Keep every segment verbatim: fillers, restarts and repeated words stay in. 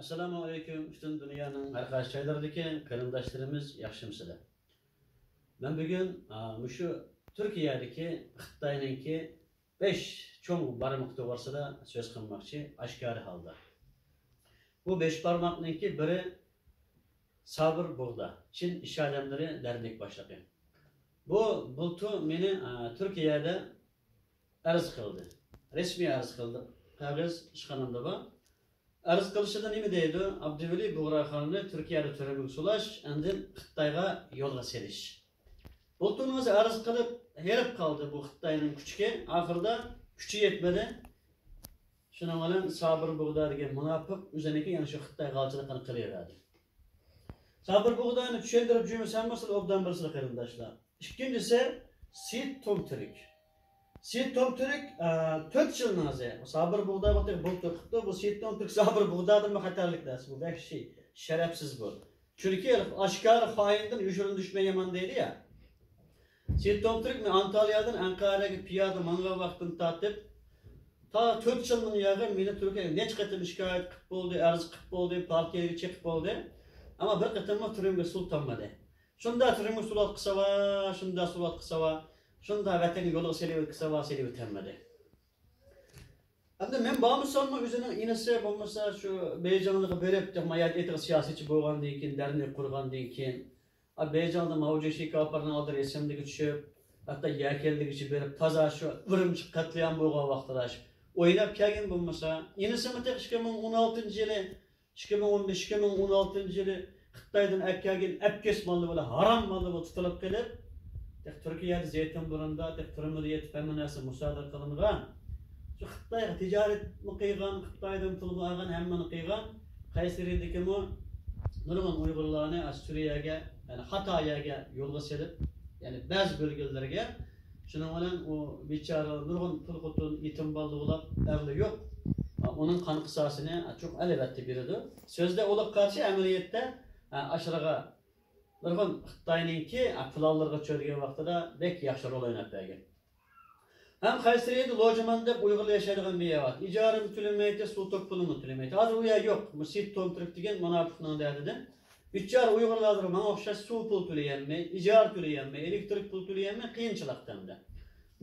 ئەسسالامۇ ئەلەيكۇم، پۈتۈن دۇنيانىڭ ھەر قايسى جايلىرىدىكى قېرىنداشلىرىمىز، ياخشىمۇسىلەر؟ مەن بۈگۈن، ئا، مۇشۇ تۈركىيەدىكى خىتاينىڭكى بەش چوڭ بارمىقى توغرىسىدا سۆز قىلماقچى، ئاشكارا ھالدا. بۇ بەش بارماقنىڭكى بىرى سابىر بۇغدا، چىن ئىش ئادەملىرى دەرنىكى باشلىقى. بۇ بۇلتۇر مېنى، ئا، تۈركىيەدە ئەرز قىلدى. رەسمىي ئەرز قىلدى. قەغەز ئىشخانامدا بار. ئەرز قىلىشىدا نېمە دەيدۇ؟ ئابدۇۋەلى بۇغراخاننى تۈركىيەدە تۈرمىگە سولاش، ئاندىن خىتايغا يولغا سېلىش. بۇلتۇرنىڭ ئۆزى ئەرز قىلىپ، ھېرىپ قالدى بۇ خىتاينىڭ كۈچۈكى. ئاخىرىدا كۈچى يەتمىدى. شۇنىڭ بىلەن سابىر بۇغدا دېگەن مۇناپىق ئۆزىنىڭكى يەنە شۇ خىتاي غالچىلىقىنى قىلىۋەردى. سابىر بۇغدانى چۈشەندۈرۈپ جۈملىسەم، سىلەر ئوبدان بىلىسىلەر قېرىنداشلار. ئىككىنچىسى سېيىت تومتۈرك. سېيىت تومتۈرك، ئە، تۆت يىلنىڭ ئىزى. سابىر بۇغدا بۇلتۇر قىپتۇ. بۇ سېيىت تومتۈرك سابىر بۇغدادىنمۇ خەتەرلىك دەس. بۇ ۋەھشىي، شەرەپسىز بۇ. چۈنكى ئاشكارا خائىندىن يوشۇرۇن دۈشمەن يامان دەيدۇ يا. سېيىت تومتۈرك مەن ئانتالىيادىن ئەنقەرەگە پىيادە ماڭغان ۋاقتىدىن تارتىپ تا تۆت يىلنىڭ ياغى مېنى تۈركىيەگە نەچچە قېتىم شىكايەت قىلىپ بولدى، ئەرز قىلىپ بولدى، پارتىيەگە چېقىپ بولدى. ئەمما بىر قېتىممۇ تۈرمىگە سولىتالمىدى. شۇنداق تۈرمىگە سولاتقىسىۋا، شۇنداق سولاتقىسىۋا، شۇنداق ۋەتەنگە يولغا سېلىۋەتكىسىۋا، سېلىۋېتەلمىدى. ئەمدى مەن بارمىساممۇ ئۆزىنىڭ ئىنىسى بولمىسا شۇ بېيجىڭلىققا بېرىپ، تېخىمۇ يا ئېتىقى سىياسىيچى بولغاندىن كېيىن، دەرنىك قۇرغاندىن كېيىن، ئا، بېيجىڭدا ماۋجىشى كاپىرنىڭ ئالدىدا رەسىملىككە چۈشۈپ، ھەتتا يەكەنلىگىچە بېرىپ، تازا شۇ ئۈرۈمچى قەتلىئام بولغان ۋاقتىدا شۇ ئويناپ كەلگەن بولمىسا، ئىنىسىمۇ تېخى ئىككى مىڭ ئون ئالتىنچى يىلى، ئىككى مىڭ ئون بەش، ئىككى مىڭ ئون ئالتىنچى يىلى خىتايدىن ئەكەلگەن ئەپكەش ماللار بىلەن ھارام ماللار بىلەن تۇتۇلۇپ قېلىپ، تېخى تۈركىيەدە زەيتۇنبۇرۇندا تېخى تۈرمىدە يېتىپ ھەممە نەرسە مۇسادىرە قىلىنغان. شۇ خىتايغا تىجارەتمۇ قىلغان، خىتايدىن پۇلمۇ ئالغان، ھەممىنى قىلغان. قەيسىرىدىكىمۇ نۇرغۇن ئۇيغۇرلارنى سۈرىيەگە، يەنى خاتايەگە يولغا سېلىپ، يەنى بەزى بۆلگىلىرىگە. شۇنىڭ بىلەن ئۇ بىچارە نۇرغۇن تۇل خوتۇن، يېتىم بالىلار بولاپ، ئەرلىرى يوق. ئۇنىڭ قان قىساسىنى چوقۇم ئەلۋەتتە بېرىدۇ. سۆزدە ئۇلۇق قارشى، ئەمەلىيەتتە ئاشۇلارغا نۇرغۇن خىتاينىڭكى پىلانلىرىغا چۆرىگەن ۋاقتىدا بەك ياخشى رول ئويناپ بەرگەن. ھەم قەيسىرىيەدە لوجمان دەپ ئۇيغۇرلار ياشايدىغان بىر يەر بار. ئىجارىمۇ تۆلىمەيتتى، سۇ توك پۇلىمۇ تۆلىمەيتتى. ھازىر ئۇ يەر يوق. مۇشۇ سېيىت تومتۈرك دېگەن مۇناپىقنىڭ دەردىدىن. بىچارە ئۇيغۇرلار ھازىر ماڭا ئوخشاش سۇ پۇل تۆلىيەلمەي، ئىجارە تۆلىيەلمەي، ئېلېكتىرىك پۇل تۆلىيەلمەي قىيىنچىلىقتا ئەمدى.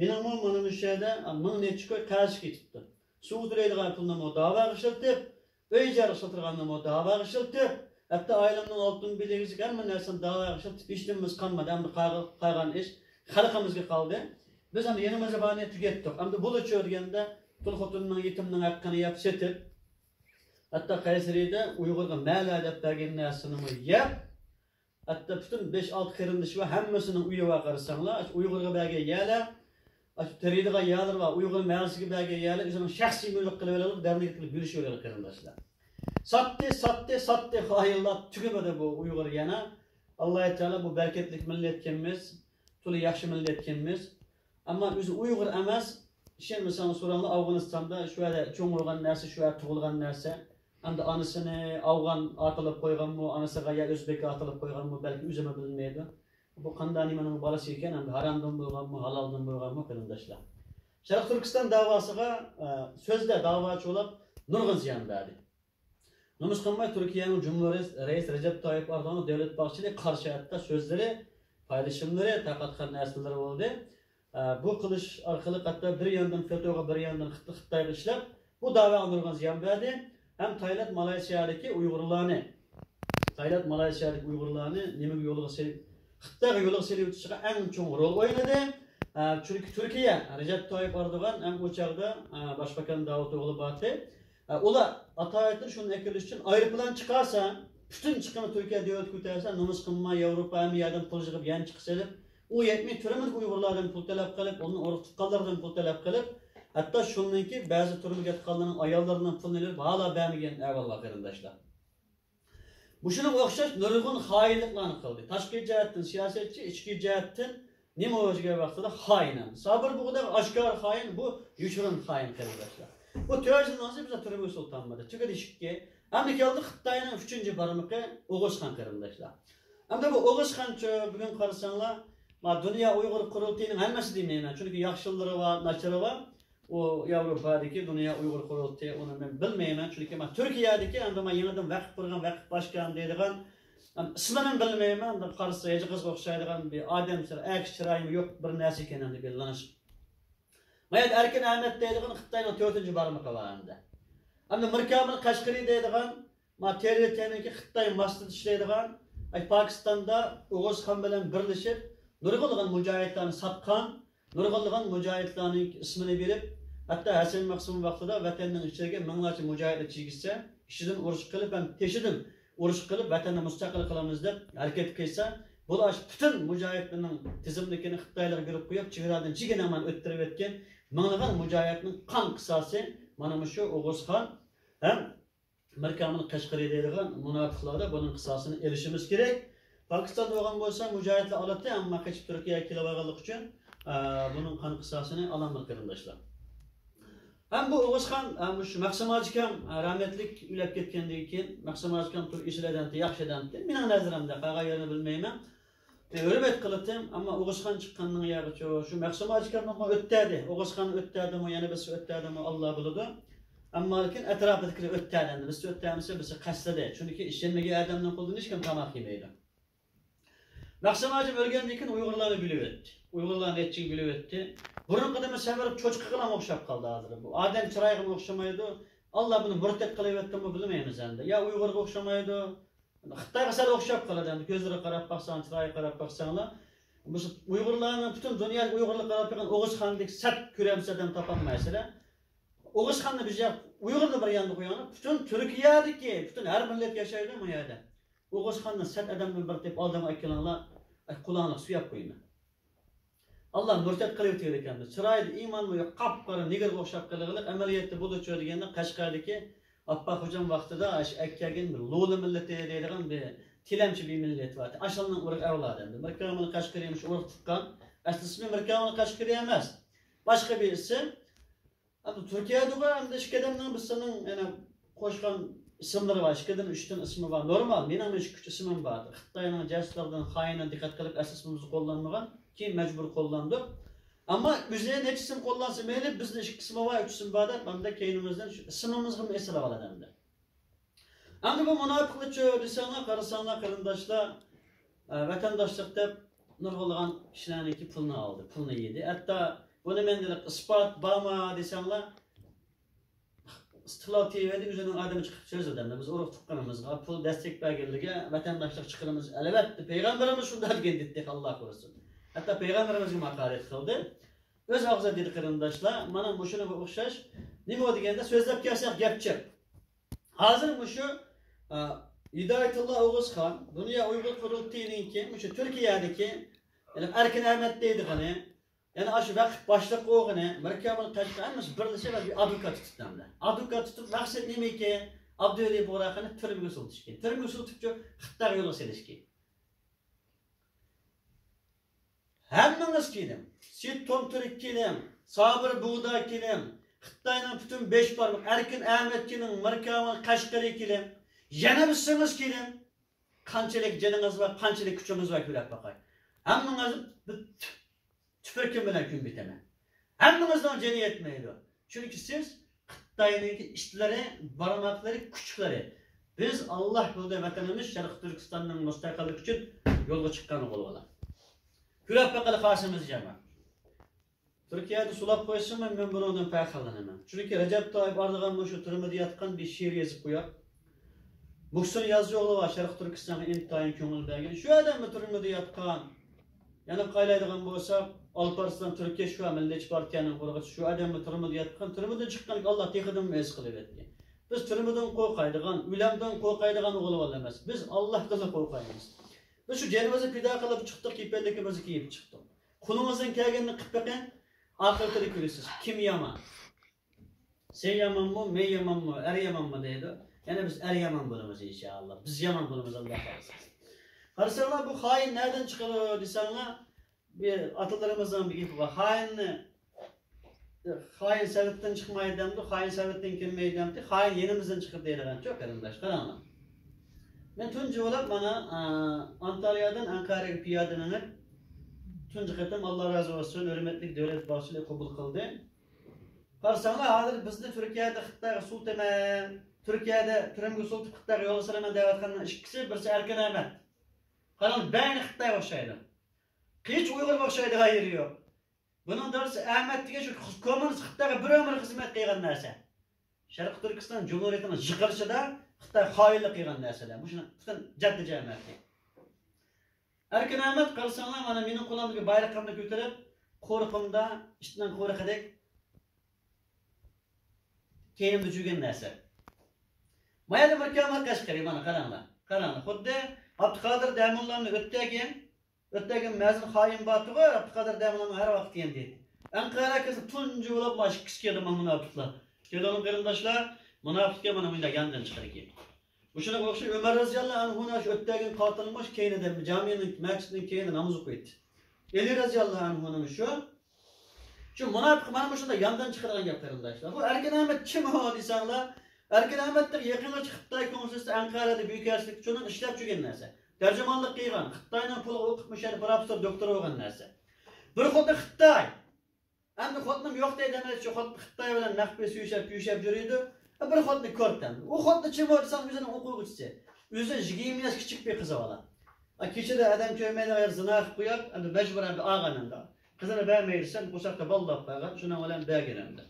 مېنىڭمۇ مانا مۇشۇ يەردە مىڭ نەچچە كوي قەرز كېتىپتۇ. سۇغا تۆلەيدىغان پۇلنىمۇ داۋاغا ئىشلىتىپ، ئۆي ئىجارە ئىشلىتىدىغاننىمۇ داۋاغا ئىشلىتىپ، ھەتتا ئائىلەمنىڭ ئالتۇن بىلىكلىك ھەممە نەرسىنى داۋاغا ئىشلىتىپ، ھېچنېمىمىز قالمىدى. ئەمدى قالغ-، قالغان ئىش خەلقىمىزگە قالدى. بىز ئەمدى يېنىمىزدا بارنى تۈگەتتۇق. ئەمدى بولىچۇ دېگەندە، تۇل خوتۇننىڭ، يېتىمنىڭ ھەققىنى يەپ سېتىپ، ھەتتا قەيسىرىدە ئۇيغۇرغا مەلە دەپ بەرگەن نەرسىنىمۇ يەپ، ھەتتا پۈتۈن بەش-ئالتە قېرىندىشى بار، ھەممىسىنىڭ ئۆيى بار قارىساڭلار، ئاشۇ ئۇيغۇرغا بەرگەن يەرلەر، ئاشۇ تېرىيدىغان يەرلىرى بار، ئۇيغۇر مەھەللىسىگە بەرگەن يەرلەر ئۆزىنىڭ شەخسىي مۈلۈك قىلىۋېلىۋاتىدۇ، دەرنىكلىك بۆلۈشۈۋېلىۋاتىدۇ قېرىنداشلار. ساتتى، ساتتى، ساتتى خائىنلار، تۈگىمىدى بۇ ئۇيغۇر يەنە. ئاللاھ تائالا بۇ بەرىكەتلىك مىللەت ئىكەنمىز، تولا ياخشى مىللەت ئىكەنمىز. ئەمما ئۆزى ئۇيغۇر ئەمەس. ئىشەنمىسەڭلار سوراڭلار، ئافغانىستاندا شۇ يەردە چوڭ بولغان نەرسە، شۇ يەردە تۇغۇلغان نەرسە. ئەمدى ئانىسىنى ئافغان ئاتىلىپ قويغانمۇ، ئانىسىغا يا ئۆزبېك ئاتىلىپ قويغانمۇ، بەلكى ئۆزىمۇ بىلمەيدۇ. بۇ قانداق نېمىنىڭ بالىسى ئىكەن، ئەمدى ھارامدىن بولغانمۇ، ھالالدىن بولغانمۇ، قېرىنداشلار. شەرقىي تۈركىستان داۋاسىغا، ئە، سۆزدە داۋاچى بولۇپ نۇرغۇن زىيان بەردى. نومۇس قىلماي تۈركىيەنىڭ جۇمھۇر رەئىس رەجەپ تايىپ ئەردوغان دۆلەت باشچىسىغا قارشى ھەتتا سۆزلىرى، پايلىشىملىرى، تارقاتقان نەرسىلىرى بولدى. ئە، بۇ قىلىش ئارقىلىق ھەتتا بىر ياندىن فېتوغا، بىر ياندىن خىت-، خىتايغا ئىشلەپ، بۇ داۋاغا نۇرغۇن زىيان بەردى. ھەم تايلاند، مالايسىيادىكى ئۇيغۇرلارنى، تايلاند، مالايسىيادىكى ئۇيغۇرلارنى نېمىگە يولغا سېلىپ، خىتايغا يولغا سېلىۋېتىشىغا ئەڭ چوڭ رول ئوينىدى. ئە، چۈنكى تۈركىيە، رەجەپ تايىپ ئەردوغان ھەم ئۇ چاغدا، ئە، باشباكان داۋۇت ئوغلى بارتى. ئە، ئۇلار ئاتايىتىن شۇنى ئەكېلىش ئۈچۈن ئايروپىلان چىقارسا، پۈتۈن چىقىمى تۈركىيە دۆلىتىگە ئۆتەرسە، نومۇس قىلماي ياۋروپا ھەممە يەردىن پۇل يىغىپ يەنە چىقىپ سېلىپ، ئۇ يەتمەي تۈرمىدىكى ئۇيغۇرلاردىن پۇل تەلەپ قىلىپ، ئۇنىڭ ئۇرۇق تۇغقانلىرىدىن پۇل تەلەپ قىلىپ، ھەتتا شۇنىڭكى بەزى تۈرمىگە ياتقانلارنىڭ ئاياللىرىنىڭ پۇلىنى ئېلىپ ھالا بەرمىگەن ئەھۋال بار قېرىنداشلار. مۇشۇنىڭغا ئوخشاش نۇرغۇن خائىنلىقلارنى قىلدى. تاشقى جەھەتتىن سىياسەتچى، ئىچكى جەھەتتىن نېمە بولۇش كېرەك ۋاقتىدا خائىن. سابىر بۇغدا ئاشكارا خائىن، بۇ يوشۇرۇن خائىن قېرىنداشلار. بۇ تۆت يىلدىن ئاشتى بىز تۈرمىگە سولىتالمىدى. تۈگىدى ئىككى. ئەمدى كەلدى خىتاينىڭ ئۈچىنچى بارمىقى ئوغۇزخان قېرىنداشلار. ئەمدى بۇ ئوغۇزخانچۇ بۈگۈن قارىساڭلار، ما دۇنيا ئۇيغۇر قۇرۇلتىيىنىڭ ھەممىسى دېمەيمەن، چۈنكى ياخشىلىرى بار، ناچىرى بار. ئۇ ياۋروپادىكى دۇنيا ئۇيغۇر قۇرۇلتىيى، ئۇنى مەن بىلمەيمەن. چۈنكى مەن تۈركىيەدىكى، ئەمدى مەن يېڭىدىن ۋەقىپ قۇرغان ۋەقىپ باشكان دەيدىغان، ئىسمىنىمۇ بىلمەيمەن. قارىسا ھېچقىزغا ئوخشايدىغان بىر ئادەم، ئەكس چىرايىمۇ يوق، بىر نەرسە ئىكەن ئەمدى بىر لىڭشىق. ما يەردە ئەركىن ئەمەت دەيدىغان خىتاينىڭ تۆتىنچى بارمىقى بار ئەمدى. ئەمدى مىركامىل قەشقىرى دەيدىغان، ما تېرېتېنىڭكى خىتاي ماستىدا ئىشلەيدىغان، ئاي، پاكىستاندا ئوغۇزخان بىلەن بىرلىشىپ، نۇرغۇنلىغان مۇجاھىدلارنى ساتقان، نۇرغۇنلىغان مۇجاھىدلارنىڭ ئىسمىنى بېرىپ، ھەتتا ھەسەن مەخسۇم ۋاقتىدا ۋەتەننىڭ ئىچىگە مىڭلارچە مۇجاھىدلار چىگىشسە، ئىچىدىن ئۇرۇش قىلىپ ھەم تېشىدىن ئۇرۇش قىلىپ، ۋەتەننى مۇستەقىل قىلىمىز دەپ ھەرىكەت قىلسا، بۇلار پۈتۈن مۇجاھىدلارنىڭ تىزىملىكىنى خىتايلارغا بېرىپ قويۇپ، چېگرادىن چېگىنە ئەمەل ئۆتتۈرۈۋەتكەن مىڭلىغان مۇجاھىدنىڭ قان قىساسى مانا مۇشۇ ئوغۇزخان ھەم مىركامىل قەشقىرى دەيدىغان مۇناپىقلاردا بۇنىڭ قىساسىنى ئېلىشىمىز كېرەك. پاكىستاندا بولغان بولسا مۇجاھىدلار ئالاتتى، ئەمما قېچىپ تۈركىيەگە كېلىۋالغانلىقى ئۈچۈن، ئە، بۇنىڭ قان قىساسىنى ئالالمىدى قېرىنداشلار. ھەم بۇ ئوغۇزخان، ھەم شۇ مەخسۇم ھاجىكام، ئە، رەھمەتلىك ئۆلۈپ كەتكەندىن كېيىن، مەخسۇم ھاجىكام تۇر ئېسىل ئادەمتى، ياخشى ئادەمتى. مېنىڭ نەزىرىمدە، قالغان يېرىنى بىلمەيمەن. ھۆرمەت قىلاتتىم، ئەمما ئوغۇزخان چىققاندىن ياغىچۇ، شۇ مەخسۇم ھاجىكامنىڭمۇ ئۆتتەردى. ئوغۇزخان ئۆتتەردىمۇ، يەنە بىرسى ئۆتتەردىمۇ، ئاللا بىلىدۇ. ئەمما لېكىن ئەتراپىدىكىلەر ئۆتتەردى. ئەمدى بىرسى ئۆتتەرمىسە، بىرسى قەستىدە. چۈنكى ئىشەنمىگەن ئادەمنىڭ قولىدىن ھېچكىم تاماق يېمەيدۇ. مەخسۇم ھاجىم ئۆلگەندىن كېيىن ئۇيغۇرلارنى بۆلۈۋەتتى. ئۇيغۇرلارنى نەچچىگە بۆلۈۋەتتى. بۇرۇنقىدىنمۇ سەۋر چوچقىغىلا ئوخشاپ قالدى ھازىر. بۇ ئادەم چىرايىغىمۇ ئوخشىمايدۇ. ئاللا بۇنى مۇرتەت قىلىۋەتتىمۇ بىلمەيمىز ئەمدى. يا ئۇيغۇرغا ئوخشىمايدۇ. خىتايغا سەل ئوخشاپ قالىدۇ ئەمدى. كۆزلىرىگە قاراپ باقساڭ، چىرايىغا قاراپ باقساڭلار. مۇشۇ ئۇيغۇرلارنىڭ، پۈتۈن دۇنيادىكى ئۇيغۇرلارغا قاراپ بېقىڭ، ئوغۇزخاندەك سەت كۆرەمسىز ئادەم تاپالمايسىلەر. ئوغۇزخاننى بىر يەر، ئۇيغۇرنى بىر ياندا قويۇڭلار. پۈتۈن تۈركىيەدىكى، پۈتۈن ھەر مىللەت ياشايدۇ بۇ يەردە. ئوغۇزخاندىن سەت ئادەمدىن بىر تېپىپ ئالدىمغا ئەكېلىڭلار، قۇلاقلىرىڭلارغا سۆيۈپ قويىمەن. ئاللا مۇرتەت قىلىۋېتىۋېرىدىكەن. چىرايىدا ئىمانمۇ يوق، قاپقارا نېگىرغا ئوخشاپ قېلىۋېلىپ، ئەمەلىيەتتە بولىدىچۇ دېگەندە، قەشقەردىكى ئاپپاق خوجام ۋاقتىدا ئاشۇ ئەكەلگەن بىر لۇلا مىللىتى دەيدىغان بىر تىلەمچى بىر مىللەت بار. ئاشۇلارنىڭ ئۇرۇق ئەۋلادى ئەمدى. مىركامىل قەشقىرى مۇشۇ ئۇرۇق تۇغقان. ئەسلى ئىسمى مىركامىل قەشقىرى ئەمەس. باشقا بىر ئىسىم. ئەمدى تۈركىيەدىغۇ ئەمدى ئىككى ئادەمنىڭ بىرسىنىڭ يەنە قوشقان ئىسىملىرى بار، ئىككىدىن ئۈچتىن ئىسمى بار. نورمال، مېنىڭمۇ ئۈچ ئىسمىم بار. خىتاينىڭ جاسۇسلىرىدىن، خائىنىدىن دىققەت قىلىپ ئەسلى ئىسمىمىزنى قوللانمىغان، كېيىن مەجبۇر قوللاندۇق. ئەمما ئۆزى نەچچە ئىسىم قوللانسا مەيلى، بىزنىڭ ئىككى ئىسمى بار، ئۈچ ئىسىم بار دەپ، ئەمدى كەينىمىزدىن شۇ ئىسمىمىزغىمۇ ئېسىلىۋالىدۇ ئەمدى. ئەمدى بۇ مۇناپىقلارچۇ دېسەڭلار، قارىساڭلار قېرىنداشلار، ئە، ۋەتەنداشلىق دەپ نۇرغۇنلىغان كىشىلەرنىڭكى پۇلىنى ئالدى، پۇلىنى يېدى. ھەتتا بۇنى مەن دېدىم، ئىسپات بارمۇ دېسەڭلار، ئىستىقلال تىۋىدە ئۆزىنىڭ ئادىمى چىقىپ سۆزلىدى. بىز ئۇرۇق تۇغقىنىمىزغا پۇل دەستەك بەرگەنلىكى ۋەتەنداشلىق چىقىرىمىز، ئەلۋەتتە، پەيغەمبىرىمىز شۇنداق دېگەن دېدى، ئاللا قورۇسۇن. ھەتتا پەيغەمبىرىمىزگىمۇ ھاقارەت قىلدى. ئۆز ئاغزىدا دېدى قېرىنداشلار، مانا مۇشۇنىڭغا ئوخشاش. نېمە دېگەندە، سۆزلەپ كەلسەك گەپ جىق. ھازىر مۇشۇ، ئا، ھىدايەتۇللا ئوغۇزخان، دۇنيا ئۇيغۇر قۇرۇلتىيىنىڭكى، مۇشۇ تۈركىيەدىكى، يەنى ئەركىن ئەمەت دەيدىغىنى، يەنى ئاشۇ ۋەقىپ باشلىقى بولغىنى، مىركامىل قەشقەر ھەممىسى بىرلىشىپ بىر ئادۋوكات تۇتتى ئەمدى. ئادۋوكات تۇتۇپ مەقسەت نېمىكى؟ ئابدۇۋەلى بۇغراخاننى تۈرمىگە سولىتىشكى. تۈرمىگە سولىتىپچۇ خىتايغا يولغا سېلىشكى. ھەممىڭىز كېلىڭ. سېيىت تومتۈرك كېلىڭ. سابىر بۇغدا كېلىڭ. خىتاينىڭ پۈتۈن بەش بارمىقى ئەركىن ئەمەت كېلىڭ. مىركامىل قەشقىرى كېلىڭ. يەنە بىرسىڭىز كېلىڭ. قانچىلىك جېنىڭىز بار، قانچىلىك كۈچىڭىز بار كۆرۈپ باقاي. ھەممىڭىزنى بىر تۈ-، تۈپرىكىم بىلەن كۆمۈۋېتىمەن. ھەممىڭىزنىڭ جېنى يەتمەيدۇ. چۈنكى سىز خىتاينىڭكى ئىتلىرى، بارماقلىرى، كۇچۇكلىرى. بىز ئاللا يولىدا ۋەتىنىمىز شەرقىي تۈركىستاننىڭ مۇستەقىللىكى ئۈچۈن يولغا چىققان ئوغۇللار. كۆرۈپ باقايلى قاسىمىز جامائەت. تۈركىيەدە سولاپ قويسىمۇ، مەن بۇنىڭدىن پەخىرلىنىمەن. چۈنكى رەجەپ تايىپ ئەردوغان مۇشۇ تۈرمىدە ياتقان بىر شېئىر يېزىپ قويۇپ، مۇھسىن يازىچىئوغلى بار، شەرقىي تۈركىستانغا ئىنتايىن كۆڭۈل بەرگەن. شۇ ئادەممۇ تۈرمىدە ياتقان. يەنە قايلايدىغان بولساق، ئالپارسلان تۈركەش ۋە مىللەتچى پارتىيەنىڭ قۇرغۇچىسى شۇ ئادەممۇ تۈرمىدە ياتقان. تۈرمىدىن چىققاندىكىن ئاللا تېخىدىنمۇ ئەز قىلىۋەتتى. بىز تۈرمىدىن قورقايدىغان، ئۆلۈمدىن قورقايدىغان ئوغۇل بالا ئەمەس. بىز ئاللاھتىنلا قورقايمىز. بىز شۇ جېنىمىزنى پىدا قىلىپ چىقتۇق، كېپەنلىكىمىزنى كىيىپ چىقتۇق. قولىڭىزدىن كەلگىنىنى قىلىپ بېقىڭ، ئاخىرىتىنى كۆرىسىز. كىم يامان؟ سەن يامانمۇ، مەن يامانمۇ، ئەر يامانمۇ دەيدۇ. يەنە بىز ئەر يامان بولىمىز ئىنشائاللا. بىز يامان بولىمىز، ئاللا خالىسا. قارىساڭلار، بۇ خائىن نەدىن چىقىدۇ دېسەڭلار، بىر ئاتىلىرىمىزنىڭ بىر گېپى بار. خائىننى، خائىن سەۋەتتىن چىقمايدۇ دەمدۇ، خائىن سەۋەتتىن كىرمەيدۇ دەمدۇ، خائىن يېنىمىزدىن چىقىدۇ دەيدىغان چوق قېرىنداش. قاراڭلار. مەن تۇنجى بولۇپ مانا، ئا، ئانتاليادىن ئەنقەرەگە پىيادە مېڭىپ، تۇنجى قېتىم، ئاللا رازى بولسۇن، ھۆرمەتلىك دۆلەت باشچىلىقى قوبۇل قىلدى. قارىساڭلار، ھازىر بىزنى تۈركىيەدە خىتايغا سوتىمەن، تۈركىيەدە تۈرمىگە سوتۇپ خىتايغا يول سالىمەن دەۋاتقاننىڭ ئىككىسى، بىرسى ئەركىن ئەمەت. قاراڭ، بەينى خىتايغا ئوخشايدۇ. ھېچ ئۇيغۇرغا ئوخشايدىغان يېرى يوق. بۇنىڭ دادىسى ئەمەت دېگەن شۇ كوممۇنىست خىتايغا بىر ئۆمۈر خىزمەت قىلغان نەرسە. شەرقىي تۈركىستان جۇمھۇرىيىتىنىڭ يىقىلىشىدا خىتاي خائىنلىق قىلغان نەرسىلەر. مۇشۇنى پۈتۈن جەددىجەمەتكە. ئەركىن ئەمەت قارىساڭلار، مانا مېنىڭ قولۇمدىكى بايرىقىمنى كۆتۈرۈپ، قورۇقۇمدا ئىتنىڭ قورۇقىدەك كەينىمدە يۈرگەن نەرسە. مايەدە بىر كامىل قەشقىرى، مانا قاراڭلار. قاراڭلار، خۇددى ئابدۇقادىر دەموللامنى ئۆتتەگىن، ئۆتتەگىن مەزىن خائىن بارتىغۇ، ئابدۇقادىر دەموللام ھەر ۋاقىت دېگەن دېدى. ئەنقەرە كېسىپ تۇنجى بولۇپ مانا ئىككىسى كەلدى، مانا مۇناپىقلار. كېلىڭ قېرىنداشلار، مۇناپىقكە مانا مۇنداق ياندىن چىقىدىكەن. مۇشۇنىڭغا ئوخشاش ئۆمەر رەزىياللاھۇ ئەنھۇنىڭ شۇ ئۆتتەگىن قاتىلىمۇ شۇ كەينىدە، جامىنىڭ، مەسچىتنىڭ كەينىدە ناماز ئوقۇيتتى. ئەلى رەزىياللاھۇ ئەنھۇنىڭ شۇ، شۇ مۇناپىق مانا مۇشۇنداق ياندىن چىقىدىغان گەپ، قېرىنداشلار. بۇ ئەركىن ئەمەت كىم ئۇ دېسەڭلار، ئەركىن ئەمەت دېگەن يېقىنغىچە خىتاي كونسۇلى ئەنقەرەدە بىكەسلىك ئۇچۇرنىڭ ئىشلەپ يۈرگەن نەرسە. تەرجىمانلىق قىلغان، خىتاينىڭ پۇلىغا ئوقۇپ مۇشۇ يەردە پروفېسسور، دوكتور بولغان نەرسە. بىر خوتۇن خىتاي. ئەمدى خوتۇنۇم يوق دەيدۇ، ئەمەلىيەتتە شۇ خوتۇن خىتاي بىلەن نەق پۇل سۈيشەپ، كۈيشەپ يۈرىدۇ. بىر خوتۇننى كۆرتەم. ئۇ خوتۇن چىمۇ دېسەڭ، ئۆزىنىڭ ئوقۇغۇچىسى. ئۆزى يىگىرمە ياش كىچىك بىر قىزى بالا. ئا، كېچىدە ئادەم كۆرمەيدىغان يەردە زىنا قىلىپ قويۇپ، ئەمدى مەجبۇرەن بىر ئالغان ئەمدى. قىزىنى بەرمەي دېسەم، قورساقتا بالىلاپ قالغان، شۇنىڭ بىلەن بەرگەن ئەمدى.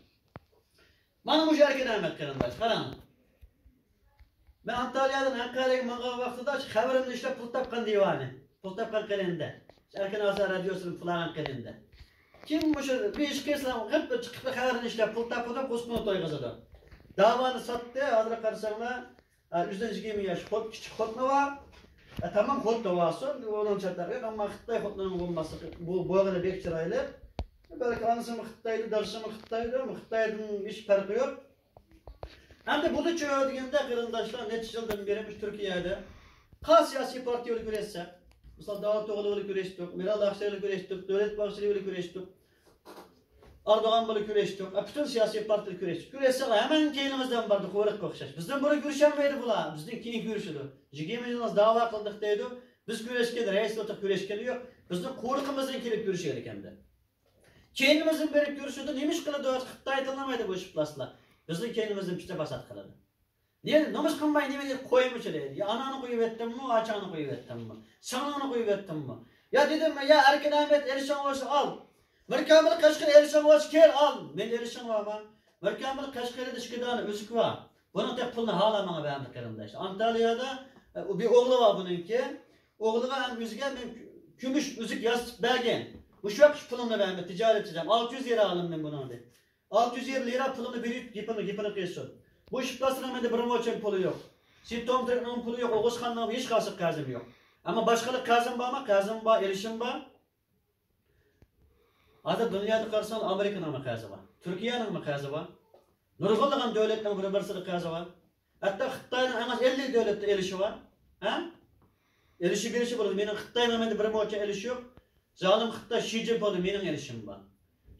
مانا مۇشۇ ئەركىن ئەمەت، قېرىنداش، قاراڭ. مەن ئانتالىيەدىن ئەنقەرەگە ماڭغان ۋاقتىدا شۇ خەۋىرىمنى ئىشلەپ پۇل تاپقان دىۋانى. پۇل تاپقان قېرىندە. شۇ ئەركىن ئازاد رادىيوسىدىن پۇل ئالغان قېرىندە. كىم مۇشۇ بىر ئىش قىلسا، غىپ چىقىپ خەۋىرىنى ئىشلەپ پۇل تاپىدۇ، قوسقىنى تويغۇزىدۇ. داۋانى ساتتى، ھازىر قارىساڭلار، ئا، ئۆزىدىن يىگىرمە ياش خوت-، كىچىك خوتۇنى بار. ئە، تامام خوتۇنى بارسۇن، ئۇنىڭ چاتاقى يوق، ئەمما خىتاي خوتۇنىنىڭ بولماسلىقى، بۇ، بولغىنى بەك چىرايلىق. بەلكى ئانىسىمۇ خىتايدۇ، دادىسىمۇ خىتايدۇ، خىتايدىن ھېچ پەرقى يوق. ئەمدى بۇنىچۇ دېگەندە، قېرىنداشلار، نەچچە يىلدىن بېرى مۇشۇ تۈركىيەدە قايسى سىياسىي پارتىيە بىلەن كۆرۈشسەك، مىسال، داۋۇتئوغلۇ بىلەن كۆرۈشتۇق، مېرال ئاقشېنى بىلەن كۆرۈشتۇق، دۆلەت باخشىلى بىلەن كۆرۈشتۇق، ئەردوغان بىلەن كۆرۈشتۇق، ئە، پۈتۈن سىياسىي پارتىيە بىلەن كۆرۈشتۇق. كۆرۈشسەك، ھەممىنىڭ كەينىمىزدىن باردى، قورۇققا ئوخشاش. بىزدىن بۇرۇن كۆرۈشەلمەيدۇ بۇلار، بىزدىن كېيىن كۆرۈشىدۇ. يىگىرمە يىلىمىز داۋا قىلدۇق دەيدۇ، بىز كۆرۈشكەن، رەئىس ئولتۇرۇپ كۆرۈشكىنى يوق، بىزنىڭ قورۇقىمىزدىن كېلىپ كۆرۈشۈۋېرىكەندە. كەينىمىزدىن بېرىپ كۆرۈشىدۇ، نېمە ئىش قىلىدۇ؟ خىتاي تىللىمايدۇ بۇ ئىش بىلەسىلا. بىزنىڭ كەينىمىزدىن پىتنە پاسات قىلىدۇ. نېمە، نومۇس قىلماي نېمە دەيدۇ؟ قويمىچى دەيدۇ. يا ئاناڭنى قويۇۋەتتىممۇ، ئاچاڭنى قويۇۋەتتىممۇ، سىڭلىڭنى قويۇۋەتتىممۇ؟ يا دېدىممۇ، يا ئەركىن ئەمەت ئېلىشىڭ بولسا ئال. مىركامىل قەشقىرى ئېلىشىڭ بولسا كەل ئال. مەن ئېلىشىڭ بارمۇ؟ مىركامىل قەشقىرىدە ئىككى دانە ئۈزۈك بار. بۇنىڭ تېخى پۇلىنى ھالا ماڭا بەرمىدى، قېرىنداش. ئانتالىيادا، ئە، بىر ئوغلى بار بۇنىڭكى. ئوغلىغا ھەم ئۆزىگە مەن كۈمۈش ئۈزۈك ياسىتىپ بەرگەن. مۇشۇ ۋاقىت پۇلۇمنى بەرمىدى، تىجارەتچى دەپ. ئالتە يۈز يۈەن ئالدىم مەن بۇنىڭدىن. ئالتە يۈز يۈەن لىرا پۇلۇمنى بېرىپ، گېپىنى، گېپىنى قىلسۇن. بۇ ئىپلاسنىڭ مەندە بىر موچەن پۇلى يوق. سېيىت تومتىرىكنىڭ پۇلى يوق، ئوغۇزخاننىڭ ھېچ قايسى قەرزىم يوق. ئەمما باشقىلار قەرزىم بارمۇ؟ قەرزىم بار، ئېلىشىم بار. ھازىر دۇنيادا قارىساڭ، ئامېرىكىنىڭمۇ قەرزى بار، تۈركىيەنىڭمۇ قەرزى بار، نۇرغۇنلىغان دۆلەتنىڭ بىر-بىرسىدە قەرزى بار. ھەتتا خىتاينىڭ ئەڭ ئاز ئەللىك دۆلەتتە ئېلىشى بار. ھە؟ ئېلىشى بېرىشى بولىدۇ. مېنىڭ خىتاينىڭ مەندە بىر موچە ئېلىشى يوق. زالىم خىتاي شى جىنپىڭدىن مېنىڭ ئېلىشىم بار.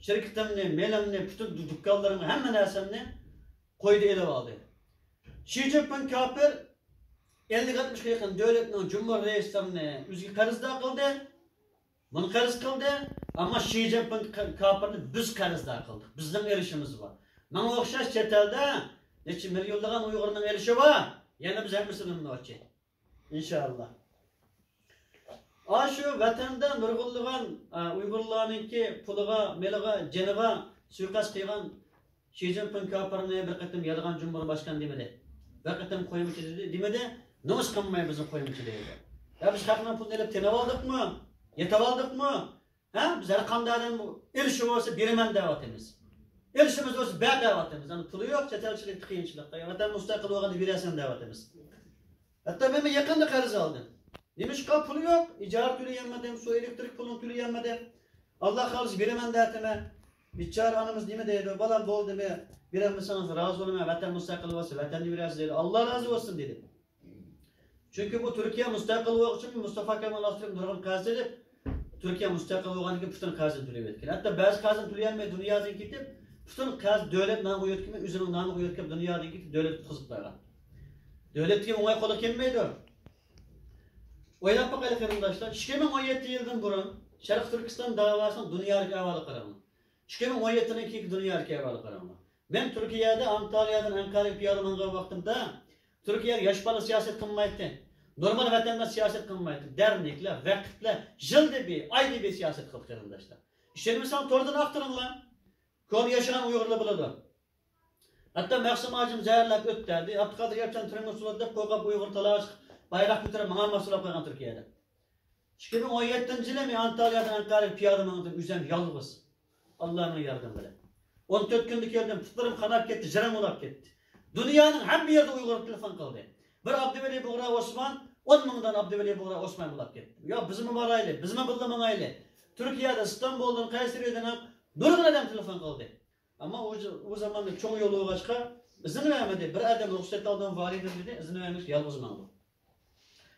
شىركىتىمنى، مېلىمنى، پۈتۈن دۇ-، دۇكانلىرىمنى، ھەممە نەرسەمنى قويدى، ئېلىۋالدى. شى جىنپىڭ كاپىر ئەللىك ئاتمىشقا يېقىن دۆلەتنىڭ جۇمھۇر رەئىسلىرىنى ئۆزىگە قەرزدار قىلدى. بۇنى قەرز قىلدى، ئەمما شى جىنپىڭ ق-، كاپىرنى بىز قەرزدار قىلدۇق. بىزنىڭ ئېلىشىمىز بار. ماڭا ئوخشاش چەت ئەلدە نەچچە مىليونلىغان ئۇيغۇرنىڭ ئېلىشى بار. يەنە بىز ھەممىسىدىن نوچى. ئىنشائاللا. ئاشۇ ۋەتەندە نۇرغۇنلىغان، ئا، ئۇيغۇرلارنىڭكى پۇلىغا، مېلىغا، جېنىغا سۇيىقەست قىلغان شى جىنپىڭ كاپىرنى بىر قېتىم يالغان جۇمھۇر باشقان دېمىدى. بىر قېتىم قويمىچى دېدى، دېمىدى. نومۇس قىلماي بىزنى قويمىچى دەيدۇ. يا بىز خەقنىڭ پۇلىنى ئېلىپ تېنىۋالدۇقمۇ؟ يېتىۋالدۇقمۇ؟ ھە؟ بىز ھەر قانداق ئادەم ئېلىشى بولسا بېرىمەن دەۋاتىمىز. ئېلىشىمىز بولسا بەر دەۋاتىمىز. ئەمما پۇلى يوق، چەت ئەلچىلىكتە قىيىنچىلىقتا. يا ۋەتەن مۇستەقىل بولغاندا بېرەرسەن دەۋاتىمىز. ھەتتا مەن يېقىندا قەرز ئالدىم. نېمىشقا پۇلى يوق؟ ئىجارە تۆلىيەلمىدىم، سۇ ئېلېكتىرىك پۇلىنى تۆلىيەلمىدىم. ئاللا خالىسا بېرىمەن دەۋاتىمەن. بىچارە ئانىمىز نېمە دەيدۇ؟ بالام، بولدى، بېرەلمىسىڭىز رازى بولىمەن، ۋەتەن مۇستەقىل بولسا ۋەتەندە بېرەرسىز دەيدۇ. ئاللا رازى بولسۇن دېدىم. چۈنكى بۇ تۈركىيە مۇستەقىل بولغۇچىمۇ مۇستافا كامال ئاتاتۈرك نۇرغۇن قەرز ئېلىپ، تۈركىيە مۇستەقىل بولغاندىن كېيىن پۈتۈن قەرزىنى تۆلەپ ئۆتكەن. ھەتتا بەزى قەرزىنى تۆلىيەلمەي دۇنيادىن كېتىپ، پۈتۈن قەرز دۆلەت نامىغا ئۆتكۈزمەي، ئۆزىنىڭ نامىغا ئۆتكۈزۈپ دۇنيادىن كېتىپ دۆلەت قۇتقۇزۇپ قويغان. دۆلەتكە ئوڭاي قولى كەلمەيدۇ. ئويلاپ باقايلى قېرىنداشلار، ئىككى مىڭ ئون يەتتە يىلدىن بۇرۇن شەرقىي تۈركىستان داۋاسىنىڭ دۇنيادىكى ئەھۋالىغا قاراڭلار. ئىككى مىڭ ئون يەتتىنىڭ كېيىنكى دۇنيادىكى ئەھۋالغا قاراڭلار. مەن تۈركىيەدە، ئانتاليادىن ئەنقارىغا پىيادە ماڭغان ۋاقتىمدا، تۈركىيەدە ياش بالا سىياسەت قىلمايتتى. نورمال ۋەتەنداش سىياسەت قىلمايتتى. دەرنەكلەر، ۋەقىپلەر يىلدا بىر، ئايدا بىر سىياسەت قىلدى، قېرىنداشلار. ئىشەنمىسەڭ، توردىن ئاختۇرۇڭلار. كونا ياشىغان ئۇيغۇرلار بىلىدۇ. ھەتتا مەخسۇم ھاجىم زەھەرلەپ ئۆتتى دەيدۇ. ئابدۇقادىر ياپچان تۈرمىگە سولاپ دەپ قورقۇپ ئۇيغۇر تالاش بايراق كۆتۈرۈپ ماڭالماس بولاپ قالغان تۈركىيەدە. ئىككى مىڭ ئون يەتتىنچى يىلى مەن ئانتاليادىن ئەنقارىغا پىيادە ماڭدىم، ئۆزۈم يالغۇز. ئاللانىڭ ياردىمى بىلەن. ئون تۆت كۈندە كەلدىم، پۇتلىرىم قاناپ كەتتى، جىرەم بولاپ كەتتى. دۇنيانىڭ ھەممە يېرىدە ئۇيغۇر تېلېفون قىلدى. بىر ئابدۇۋەلى بۇغرا ئوسمان، ئون مىڭدان ئابدۇۋەلى بۇغرا ئوسمان بولاپ كەتتىم. يا بىزمۇ بارايلى، بىزمۇ بىللە ماڭايلى. تۈركىيەدە، ئىستانبۇلدىن، قەيسەرىدىن نۇرغۇن ئادەم تېلېفون قىلدى. ئەمما ئۇ، ئۇ زاماندا چوڭ يول بولغاچقا ئىزىن بەرمىدى. بىر ئادەم رۇخسەت ئالدىم، ۋالىدىم دېدى، ئىزىن بەرمىدى، يالغۇز ماڭدىم.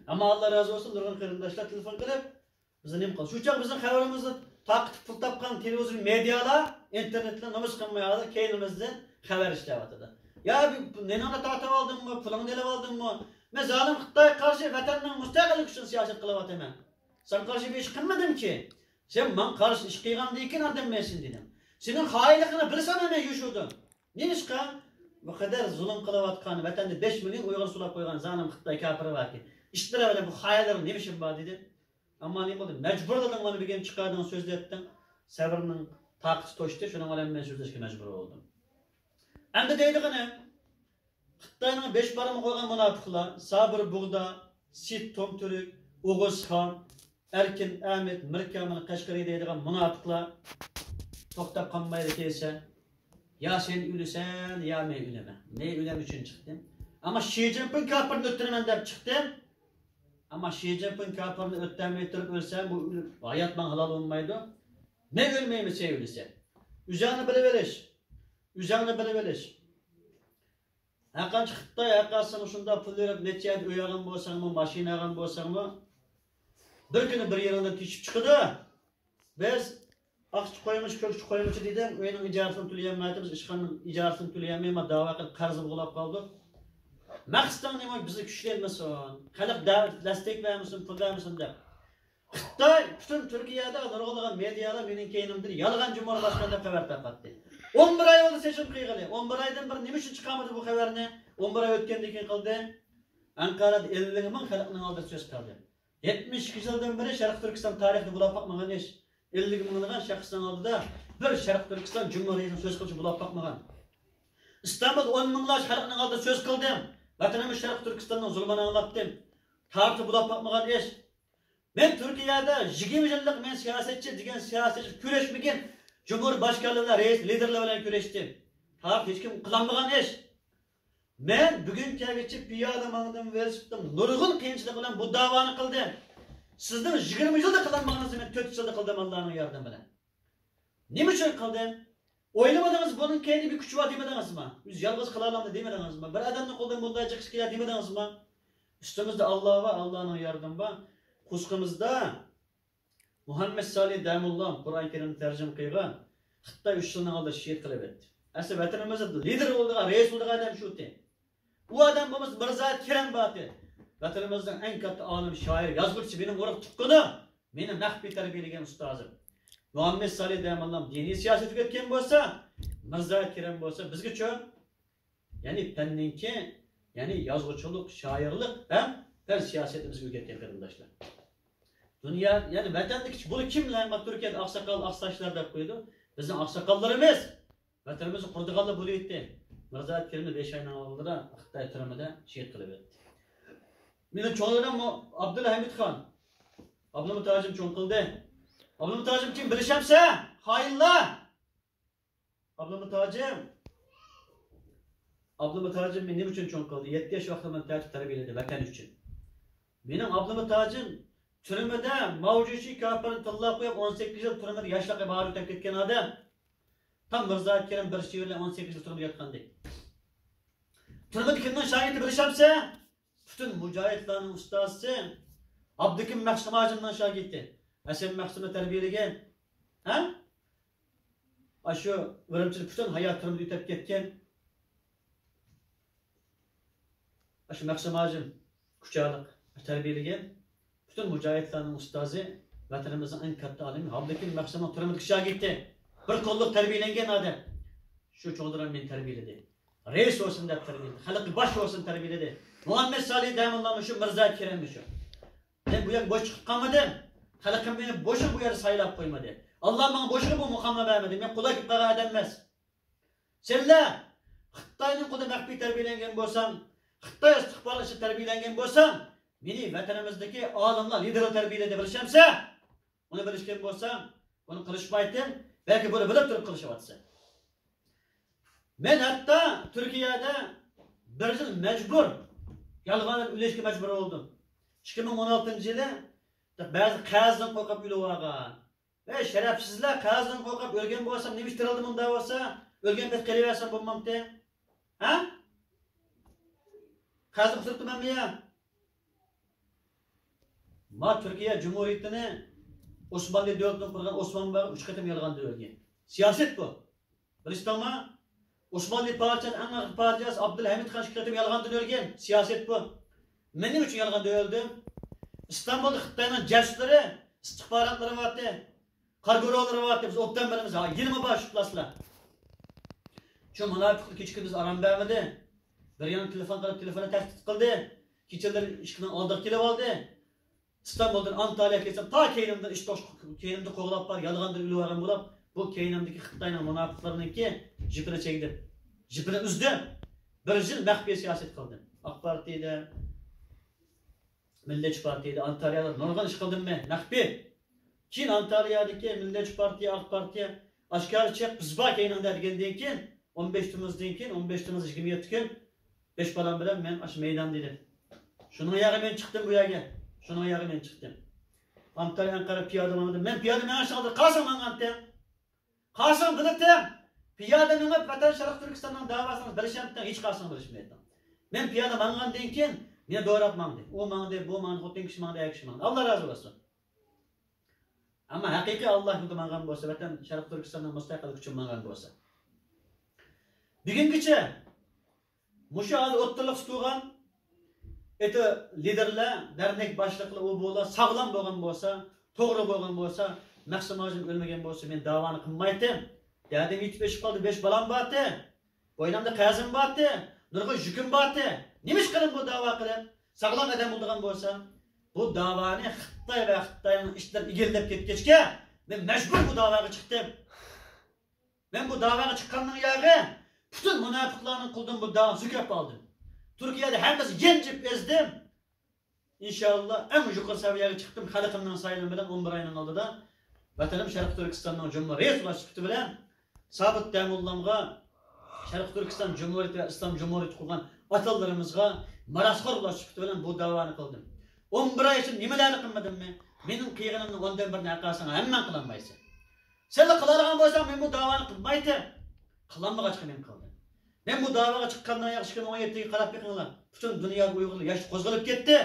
ئەمما ئاللا رازى بولسۇن، نۇرغۇن قېرىنداشلار تېلېفون قىلىپ، بىزنى نېمە قىلدى؟ شۇ چاغ بىزنىڭ خەۋىرىمىزنى تارقىتىپ پۇل تاپقان تېلېۋىزور، مېدىيالار، ئىنتېرنېتلار نومۇس قىلماي ھازىر كەينىمىزدىن خەۋەر ئىشلەۋاتىدۇ. يا نېنىڭنى تارتىۋالدىڭمۇ، پۇلۇڭنى ئېلىۋالدىڭمۇ؟ مەن زالىم خىتايغا قارشى ۋەتەننىڭ مۇستەقىللىكى ئۈچۈن سىياسەت قىلىۋاتىمەن. ساڭا قارشى بىر ئىش قىلمىدىمكى. سەن ماڭا قارشى ئىش قىلغاندىن كېيىن ئاندىن مەن سېنى دېدىم. سېنىڭ خائىنلىقىڭنى بىلسەم مەن يوشۇردۇم. نېمىشقا؟ بۇ قەدەر زۇلۇم قىلىۋاتقان، ۋەتەندە بەش مىليون ئۇيغۇر سولاپ قويغان زالىم خىتاي كاپىرى باركەن. ئىشلىرى بىلەن بۇ خائىنلىرىڭ نېمە ئىشىڭ بار دېدىم. ئەمما نېمە بولدى؟ مەجبۇرلىدىڭ، مانا بۈگۈن چىقاردىڭ، سۆزلەتتىڭ. سەۋرنىڭ تاقىتى توشتى، شۇنىڭ بىلەن مەن سۆزلەشكە مەجبۇر بولدۇم. ئەمدى دەيدىغىنىم، خىتاينىڭ بېشى بارمىقى قويغان مۇناپىقلار، سابىر بۇغدا، سېيىت تومتۈرك، ئوغۇزخان، ئەركىن ئەمىت، مىركامىل قەشقىرى دەيدىغان مۇناپىقلار توختاپ قالمايدۇ كېسە. يا سەن ئۆلىسەن، يا مەن ئۆلىمەن. مەن ئۆلەم ئۈچۈن چىقتىم. ئەمما شى جىنپىڭ كاپىرنى ئۆلتۈرىمەن دەپ چىقتىم. ئەمما شى جىنپىڭ كاپىرنى ئۆلتۈرمەي تۇرۇپ ئۆلسەم، بۇ ئۆلۈپ، ھايات ماڭا ھالال بولمايدۇ. مەن ئۆلمەيمەن، سەن ئۆلىسەن. ئۆزۈڭنى بىلىۋېلىش. ئۆزۈڭنى بىلىۋېلىش. ھەرقانچە خىتاي ھەرقايسىڭ شۇنداق پۇل بېرىپ، نەچچە يەردە ئۆي ئالغان بولساڭمۇ، ماشىنا ئالغان بولساڭمۇ، بىر كۈنى بىر يېرىڭدىن تېشىپ چىقىدۇ. بىز ئاقچى قويمىچى، كۆكچى قويمىچى دېدىم، ئۆينىڭ ئىجارىسىنى تۆلىيەلمەيتتۇق، بىز ئىشخانىنىڭ ئىجارىسىنى تۆلىيەلمەي، ما داۋا قىلىپ قەرزگە بولاپ قالدۇق. مەقسىتىڭ نېمە؟ بىزنى كۈچلەنمىسۇن، خەلق دەستەك بەرمىسۇن، پۇل بەرمىسۇن دەپ. خىتاي پۈتۈن تۈركىيەدە نۇرغۇنلىغان مېدىيالار مېنىڭ كەينىمدىن يالغان جۇمھۇرباشقان دەپ خەۋەر تارقاتتى. ئون بىر ئاي بولدى سېچىن قىلغىلى. ئون بىر ئايدىن بىر نېمە ئۈچۈن چىقارمىدى بۇ خەۋەرنى؟ ئون بىر ئاي ئۆتكەندىن كېيىن قىلدى. ئەنقەرەدە ئەللىك مىڭ خەلقنىڭ ئالدىدا سۆز قىلدى. يەتمىش ئىككى يىلدىن بېرى شەرقىي تۈركىستان تارىخىدا بولۇپ باقمىغان ئىش. ئەللىك مىڭلىغان شەخسنىڭ ئالدىدا بىر شەرقىي تۈركىستان جۇمھۇرىيىتىنىڭ سۆز قىلىشى بولۇپ باقمىغان. ئىستانبۇلدا ئون مىڭلارچە خەلقنىڭ ئالدىدا سۆز قىلدىم. ۋەتىنىمىز شەرقىي تۈركىستاننىڭ زۇلمىنى ئاڭلاتتىم. تارىختا بولۇپ باقمىغان ئىش. مەن تۈركىيەدە يىگىرمە يىللىق مەن سىياسەتچى دېگەن سىياسەتچى كۈرەشمىگەن جۇمھۇرباشقانلار بىلەن، رەئىس لىدېرلار بىلەن كۈرەشتىم. تارىختا ھېچكىم قىلالمىغان ئىش. مەن بۈگۈنگىچە پىيادە ماڭدىم، ۋېلىسىپىتىم، نۇرغۇن قىيىنچىلىق بىلەن بۇ داۋانى قىلدىم. سىزنىڭ يىگىرمە يىلدا قىلالمىغىنىڭىزنى مەن تۆت يىلدا قىلدىم ئاللانىڭ ياردىمى بىلەن. نېمە ئۈچۈن قىلدىم؟ ئويلىمىدىڭىز، بۇنىڭ كەينىدە بىر كۈچ بار دېمىدىڭىزمۇ؟ ئۆزى يالغۇز قىلالامدۇ دېمىدىڭىزمۇ؟ بىر ئادەمنىڭ قولىدىن بۇنداق جىق ئىش كېلەر دېمىدىڭىزمۇ؟ ئۈستىمىزدە ئاللا بار، ئاللانىڭ ياردىمى بار. قورسىقىمىزدا مۇھەممەد سالىھ دەمۇللام قۇرئان كەرىمنى تەرجىمە قىلغان، خىتاي ئۈچ يىلنىڭ ئالدىدا شېھىت قىلىپ ئۆتتى. ئەسلى ۋەتىنىمىزدە لىدېر بولىدىغان، رەئىس بولىدىغان ئادەم شۇتى. ئۇ ئادەم بولمىسا مىرزايىت كېرەم بارتى. ۋەتىنىمىزنىڭ ئەڭ كاتتا ئالىم، شائىر، يازغۇچىسى، مېنىڭ ئۇرۇق تۇغقىنىم، مېنى مەخپىي تەربىيەلىگەن ئۇستازىم. مۇھەممەد سالىھ دەمۇللام دىنىي سىياسەت ئۆگەتكەن بولسا، مىرزايىت كېرەم بولسا بىزگىچۇ يەنى پەننىڭكى، يەنى يازغۇچىلىق، شائىرلىق ھەم پەن سىياسىتىمىزگە ئۆگەتكەن قېرىنداشلار. دۇنيا، يەنى ۋەتەندىكى بۇلار كىملەر؟ مانا تۈركىيەدە ئاقساقال، ئاقساچلار دەپ قويىدۇ. بىزنىڭ ئاقساقاللىرىمىز ۋەتىنىمىزنى قۇرىدىغانلار بولۇۋېتتى. مىرزايىت كېرەمنى بەش ئاينىڭ ئالدىدا خىتاي تۈرمىدە شېھىت قىلىۋەتتى. مېنىڭ چوڭلىرىم ئابدۇللا ھەمىدخان. ئابلىمىت ھاجىم چوڭ قىلدى. ئابلىمىت ھاجىم كىم بىلىشەمسەن؟ خائىنلار! ئابلىمىت ھاجىم، ئابلىمىت ھاجىم مېنى نېمە ئۈچۈن چوڭ قىلدى؟ يەتتە ياش ۋاقتىمدىن تارتىپ تەربىيەلىدى ۋەتەن ئۈچۈن. مېنىڭ ئابلىمىت ھاجىم تۈرمىدە ماۋجۇشى كاپىرنى تىللاپ قويۇپ، ئون سەككىز يىل تۈرمىدە ياشلىقى باھارى ئۆتەپ كەتكەن ئادەم. تام مىرزايىت كېرەم بىر شېئىر بىلەن ئون سەككىز يىل تۈرمىدە ياتقانىدى. تۈرمىدە كىمنىڭ شاگىرتى بىلىشەمسەن؟ پۈتۈن مۇجاھىدلارنىڭ ئۇستازى ئابدۇكىم مەخسۇم ھاجىمنىڭ شاگىرتى. ھەسەن مەخسۇمنى تەربىيەلىگەن. ھە؟ ئاشۇ ئۈرۈمچىدە پۈتۈن ھاياتى تۈرمىدە ئۆتۈپ كەتكەن. ئاشۇ مەخسۇم ھاجىم كۇچالىق تەربىيەلىگەن. پۈتۈن مۇجاھىدلارنىڭ ئۇستازى، ۋەتىنىمىزنىڭ ئەڭ كاتتا ئالىمى ئابدۇكىم مەخسۇمنىڭ تۈرمىدىكى شاگىرتى. بىر قوللۇق تەربىيەلەنگەن ئادەم. شۇ چوڭدىرام مېنى تەربىيەلىدى. رەئىس بولسۇن دەپ تەربىيەلىدى. خەلققە باش بولسۇن تەربىيەلىدى. مۇھەممەد سالىھ دەمۇللامۇ شۇ، مىرزا كېرەممۇ شۇ. مەن بۇ يەرگە بوش چىقىپ قالمىدىم. خەلقىم مېنى بوشىغا بۇ يەردە سايلاپ قويمىدى. ئاللا ماڭا بوشىغا بۇ مۇقامنى بەرمىدى. مەن قولاي كېلىپ قالغان ئادەم ئەمەس. سەنلەر خىتاينىڭ قولىدا مەخپىي تەربىيەلەنگەن بولساڭ، خىتاي ئىستىخبارات ئىچىدە تەربىيەلەنگەن بولساڭ، مېنى ۋەتىنىمىزدىكى ئالىملار، لىدېرلار تەربىيەلىدى، بىلىشەمسەن؟ ئۇنى بىلىشكەن بولساڭ، بۇنى قىلىشمايتتىم، بەلكى بۇنى بىلىپ تۇرۇپ قىلىشىۋاتىسەن. مەن ھەتتا تۈركىيەدە بىر يىل مەجبۇر يالغاندىن ئۆلۈشكە مەجبۇر بولدۇم. ئىككى مىڭ ئون ئالتىنچى يىلى بەزى قەرزدىن قورقۇپ ئۆلۈۋالغان. ۋەي شەرەپسىزلەر، قەرزدىن قورقۇپ ئۆلگەن بولسام، نېمە ئىش تۇرالدى مۇنداق بولسا؟ ئۆلگەن پېتى قېلىۋەرسەم بولمامتى؟ ھە؟ قەرزدىن قۇتۇلۇپتىمەنمۇ يا؟ ما تۈركىيە جۇمھۇرىيىتىنى، ئوسمانلى دۆلىتىنى قۇرغان ئوسمان بابا ئۈچ قېتىم يالغاندا ئۆلگەن. سىياسەت بۇ. بىلىشتىڭما؟ ئوسمانلى پادىشاھى، ئەڭ ئاخىرقى پادىشاھى ئابدۇلھەمىد خان ئىككى قېتىم يالغاندىن ئۆلگەن. سىياسەت بۇ. مەن نېمە ئۈچۈن يالغاندا ئۆلدۈم؟ ئىستانبۇلدا خىتاينىڭ جاسۇسلىرى، ئىستىخباراتلىرى بارتى. قارا گۇرۇھلىرى بارتى. بىز ئوبدان بىلىمىز. ھا، يېنىمۇ بار شۇ پلاسلار. شۇ مۇناپىقلار كېچە كۈندۈز ئارام بەرمىدى. بىر ياندىن تېلېفون قىلىپ، تېلېفوندا تەھدىت قىلدى. كېچىلىرى ئىشىكنىڭ ئالدىغا كېلىۋالدى. ئىستانبۇلدىن ئانتالىيەگە كەلسەم، تا كەينىمدىن ئىش توش-، كەينىمدە قوغلاپ بار، يالغاندىن ئۆلۈۋالغان بولۇپ، بۇ كەينىمدىكى خىتاينىڭ مۇناپىقلىرىنىڭكى جىپىنى چەكتىم. جىپىنى ئۈزدۈم. بىر يىل مەخپىي سىياسەت قىلدىم. ئاق پارتىيىدە، مىللەتچى پارتىيىدە، ئانتالىيەدە نۇرغۇن ئىش قىلدىم مەن، مەخپىي. كېيىن ئانتالىيەدىكى مىللەتچى پارتىيە، ئاق پارتىيە ئاشكارا چىق، بىز بار كەينىڭدە دېگەندىن كېيىن، ئون بەش تېمىزدىن كېيىن، ئون بەش تېمىز يىگىرمە يەتتە كۈن، بەش بالام بىلەن مەن ئاشۇ مەيداندا ئىدىم. شۇنىڭ ياغى مەن چىقتىم بۇ يەرگە. شۇنىڭ ياغى مەن چىقتىم. ئانتالىيە ئەنقەرە پىيادە ماڭدىم. مەن پىيادە مېڭىشنىڭ ئالدىدا قالساڭ ماڭغانتىم. قالساڭ بىلەتتىم. پىيادە مېڭىپ ۋەتەن شەرقىي تۈركىستاننىڭ داۋاسىنى بىلىشەمتىڭ، ھېچ قالساڭ بىلىشمەيتتىڭ. مەن پىيادە ماڭغاندىن كېيىن مېنى دوراپ ماڭدى. ئۇ ماڭدى، بۇ ماڭدى، خوتۇن كىشى ماڭدى، ئەر كىشى ماڭدى. ئاللا رازى بولسۇن. ئەمما ھەقىقىي ئاللا يولىدا ماڭغان بولسا، ۋەتەن شەرقىي تۈركىستاننىڭ مۇستەقىللىكى ئۈچۈن ماڭغان بولسا. بۈگۈنگىچە مۇشۇ ھازىر ئوتتۇرىلىقتا تۇرغان ئېتى لىدېرلار، دەرنەك باشلىقلار، ئۇ بۇلار ساغلام بولغان بولسا، توغرا بولغان بولسا، مەخسۇم ھاجىم ئۆلمىگەن بولسا، مەن داۋانى قىلمايتتىم. دەردىم يېتىپ ئېشىپ قالدى، بەش بالام بارتى. بوينۇمدا قەرزىم بارتى، نۇرغۇن يۈكۈم بارتى. نېمە ئىش قىلىم بۇ داۋا قىلىپ؟ ساغلام ئادەم بولىدىغان بولسا، بۇ داۋانى خىتاي ۋە خىتاينىڭ ئىشلىرى ئىگىلەپ كەتكەچكە، مەن مەجبۇر بۇ داۋاغا چىقتىم. مەن بۇ داۋاغا چىققاننىڭ ياغى پۈتۈن مۇناپىقلارنىڭ قولىدىن بۇ داۋانى سۆكۈپ ئالدىم. تۈركىيەدە ھەممىسى يەنجىپ ئەزدىم. ئىنشاللا ئەڭ يۇقىرى سەۋىيەگە چىقتىم. خەلقىمنىڭ سايلىمى بىلەن ئون بىر ئاينىڭ ئالدىدا ۋەتىنىم شەرقىي تۈركىستاننىڭ جۇمھۇرىيەت رەئىسى سۈپىتى بىلەن سابىت دەمۇللامغا، شەرقىي تۈركىستان جۇمھۇرىيىتى ۋە ئىسلام جۇمھۇرىيىتى قۇرغان ئاتالىرىمىزغا مىراسخور بولۇش سۈپىتى بىلەن بۇ داۋانى قىلدىم. ئون بىر ئاي ئىچىدە نېمىلەرنى قىلمىدىممۇ؟ مېنىڭ قىلغىنىمنىڭ ئوندىن بىرىنى ھەققاسىڭ ھەممەڭ قىلالمايسەن. سەنلا قىلالىغان بولساڭ، مەن بۇ داۋانى قىلمايتتىم. قىلالمىغاچقا مەن قىلدىم. مەن بۇ داۋاغا چىققاندىن ياخشى ئىككى مىڭ ئون يەتتىگە قاراپ بېقىڭلار. پۈتۈن دۇنيادا ئۇيغۇرلار ياشى قوزغىلىپ كەتتى.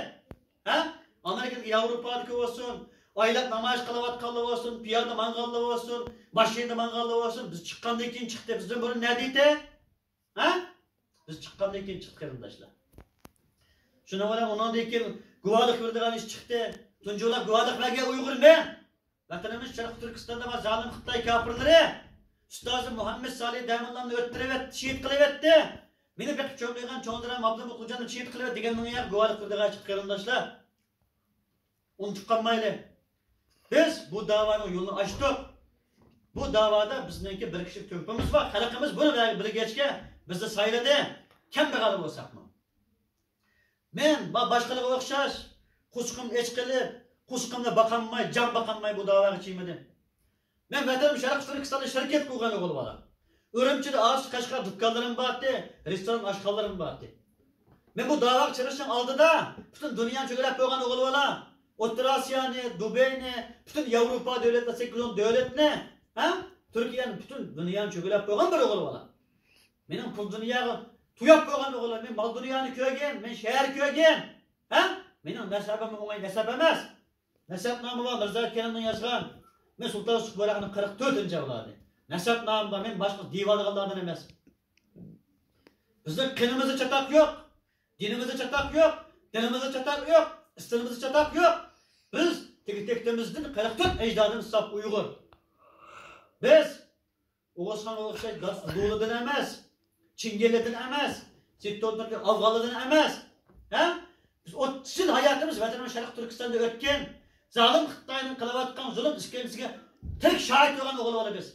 ھە؟ ئامېرىكىدىكى، ياۋروپادىكى بولسۇن، ئايلاپ نامايىش قىلىۋاتقانلار بولسۇن، پىيادە ماڭغانلار بولسۇن، ماشىنىدا ماڭغانلار بولسۇن، بىز چىققاندىن كېيىن چىقتى. بىزدىن بۇرۇن نەدە ئىدى؟ ھە؟ بىز چىققاندىن كېيىن چىقتى، قېرىنداشلار. شۇنىڭ بىلەن ئۇنىڭدىن كېيىن گۇۋاھلىق بېرىدىغان ئىش چىقتى. تۇنجى بولاپ گۇۋاھلىق بەرگەن ئۇيغۇر مەن. ۋەتىنىمىز شەرقىي تۈركىستاندا بار زالىم خىتاي كاپىرلىرى ئۇستازى مۇھەممەد سالىھ دەمىللامنى ئۆلتۈرۈۋەتتى، شېھىت قىلىۋەتتى. مېنى بېقىپ چوڭ قىلغان چوڭ دادام ئابلىمىت خوجامنى شېھىت قىلىۋەتتى دېگەننىڭ ياغى گۇۋاھلىق بېرىدىغان چىقتى، قېرىنداشلار. ئۇنتۇپ قالمايلى. بىز بۇ داۋانىڭ يولىنى ئاچتۇق. بۇ داۋادا بىزنىڭكى بىر كىشىلىك تۆھپىمىز بار. خەلقىمىز بۇنى بىلگەچكە بىزنى سايلىدى. كەمبەغەل بولساقمۇ. مەن با-، باشقىلارغا ئوخشاش، قورسىقىم ئېچ قېلىپ، قورسىقىمنى باقالماي، جان باقالماي بۇ داۋاغا چىدىمىدىم. مەن ۋەتىنىم شەرقىي تۈركىستاندا شىركەت قۇرغان ئوغۇل بالا. ئۈرۈمچىدە، ئاز قەشقەر دۇكانلىرىم بارتى، رېستوران، ئاشخانىلىرىم بارتى. مەن بۇ داۋاغا چىرىشنىڭ ئالدىدا پۈتۈن دۇنيانى چۆگىلەپ بولغان ئوغۇل بالا. ئوتتۇرا ئاسىيانى، دۇبەينى، پۈتۈن ياۋروپا دۆلەتلىرى، سەككىز ئون دۆلەتنى، ھە؟ تۈركىيەنى، پۈتۈن دۇنيانى چۆگىلەپ بولغان بىر ئوغۇل بالا. مېنىڭ پۇل دۇنياغا توياپ بولغان ئوغۇل بالا. مەن مال دۇنيانى كۆرگەن، مەن شەھەر كۆرگەن. ھە؟ مېنىڭ نەسەبىم ئوڭاي نەسەب ئەمەس. نەسەبنامە بار، مىرزا كېرەمنىڭ يازغان. مەن سۇلتان يۈسۈپ بۇيراقنىڭ قىرىق تۆتىنچى ئەۋلادى. نەسەبنامە بار، مەن باشقا دېيىۋالىدىغانلاردىن ئەمەس. بىزنىڭ قېنىمىزدا چاتاق يوق، دىنىمىزدا چاتاق يوق، دىلىمىزدا چاتاق يوق، ئىستىلىمىزدا چاتاق يوق. بىز تېگى تەكتىمىزدىن قىرىق تۆت ئەجدادىمىز ساپ ئۇيغۇر. بىز ئوغۇزخانغا ئوخشاش داس لۇلىدىن ئەمەس، چىڭگىلىدىن ئەمەس، سىتتوندىن، ئافغانلىدىن ئەمەس. ھە؟ بىز ئوتتۇز يىل ھاياتىمىز ۋەتىنىمىز شەرقىي تۈركىستاندا ئۆتكەن. زالىم خىتاينىڭ قىلىۋاتقان زۇلۇم ئىسكەنجىسىگە تىرىك شاھىت بولغان ئوغۇل بالا بىز.